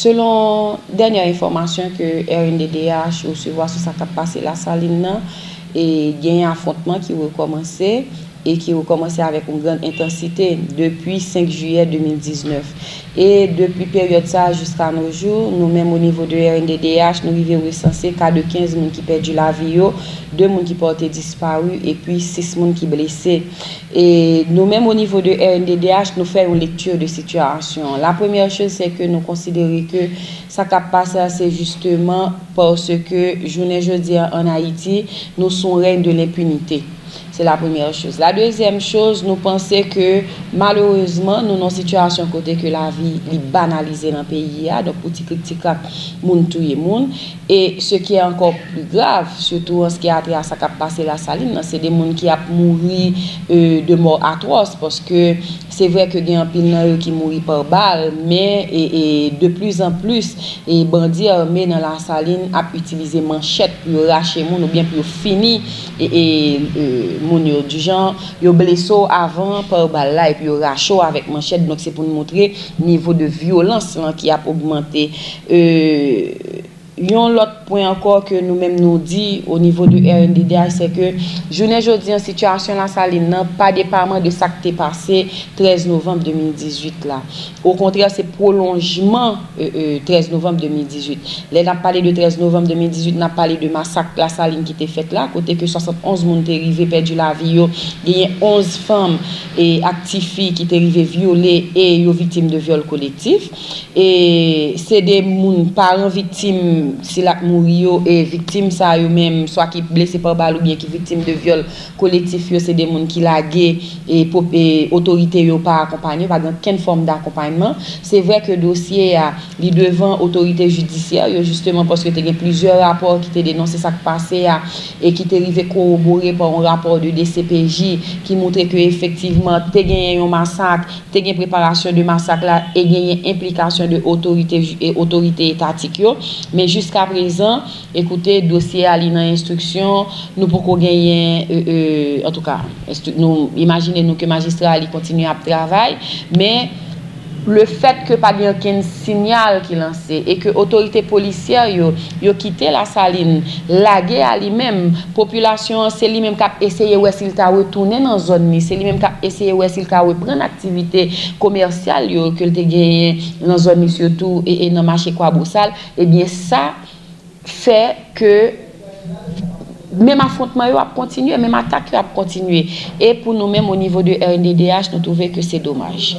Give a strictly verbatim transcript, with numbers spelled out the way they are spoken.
Selon dènyè enfòmasyon ke R N D D H resevwa sou sa k ap pase Lasalin nan, e genyen afwontman ki rekòmanse e ki rekòmanse avèk yon grann entansite depi senk jiyè de mil diznèf. E depi peryòd sa a jiska no jou, nou menm o nivo de R N D D H, nou rive resanse ka de kenz moun ki pèdi lavi yo, de moun ki pòte dispari, epi sis moun ki blese. E nou menm o nivo de R N D D H, nou fè yon lekti de sitiyasyon. La premyè choz, se ke nou konsidere ke sa k ap pase a, se jisteman paske jounen jodi a ann Ayiti, nou sou yon rèy de lenpinite. Se la premyè choz. La dezyèm choz, nou panse ke malerezman, nou nan yon sitiyasyon kote ke lavi li banalize nan peyi a. Donk, pou ti krik ti krak, moun touye moun. E ce qui est encore plus grave, surtout an ce qui a trait à sa k ap pase Lasalin nan, se de moun ki ap mouri, euh, de mò atwòs, paske se vre ke gen anpil nan yo ki mouri pa bal, men e, e de plus en plus, e bandi ame nan Lasalin ap itilize manchèt pou yo rache moun oubyen pou yo fini e, e, e moun yo. Di jan, yo blese w avan pa bal la epi yo rache w avèk manchèt. Donk, se pou n montre nivo de vyolans lan ki ap ogmante. Euh, Yon lòt pwen ankò ke nou menm nou di o nivo de R N D D H, se ke jounen jodi an, sitiyasyon Lasalin nan pa depaman de sa k te pase trèz novanm de mil dizuit la. Okontrè, se pwolonjman, euh, euh, trèz novanm de mil dizuit. Lè n ap pale de trèz novanm de mil dizuit, n ap pale de masak Lasalin ki te fèt la, kote ke swasannonz moun te rive pèdi lavi yo, genyen onz fanm e ak tifi ki te rive vyole e yo viktim de vyòl kolektif. E se de moun, paran viktim, sila k mouri yo, e viktim sa yo menm, swa ki blese pa bal oubyen ki viktim de vyòl kolektif yo, se de moun ki lage e pop-, e otorite yo pa akonpanye, pa gen okenn fòm dakonpayman. Se vre ke dosye a, li devan otorite jidisyè yo, jisteman paske te gen plizyè rapò ki te denonse sa k pase a, e ki te rive kowobore pa yon rapò de D C P J ki montre ke efektivman te genyen yon masak, te gen preparasyon de masak la e genyen enplikasyon de otorite, e otorite etatik yo. Men jiska prezan, ekoute, dosye a li nan enstriksyon, nou poko genyen, e, e, antouka, enstri-, nou imajine nou ke majistra a li kontinye ap travay, men le fèt ke pa gen okenn siyal ki lanse e ke otorite polisyè yo, yo kite Lasalin lage a li menm, popilasyon an se li menm k ap eseye wè si l ta retounen nan zòn li, se li menm k ap eseye wè si l ka reprann aktivite komèsyal yo ke l te genyen nan zòn li, sitou e, e nan mache Kwabosal, ebyen sa fè ke menm afwontman yo ap kontinye, menm atak yo ap kontinye. E pou nou menm o nivo de R N D D H, nou twouve ke se domaj.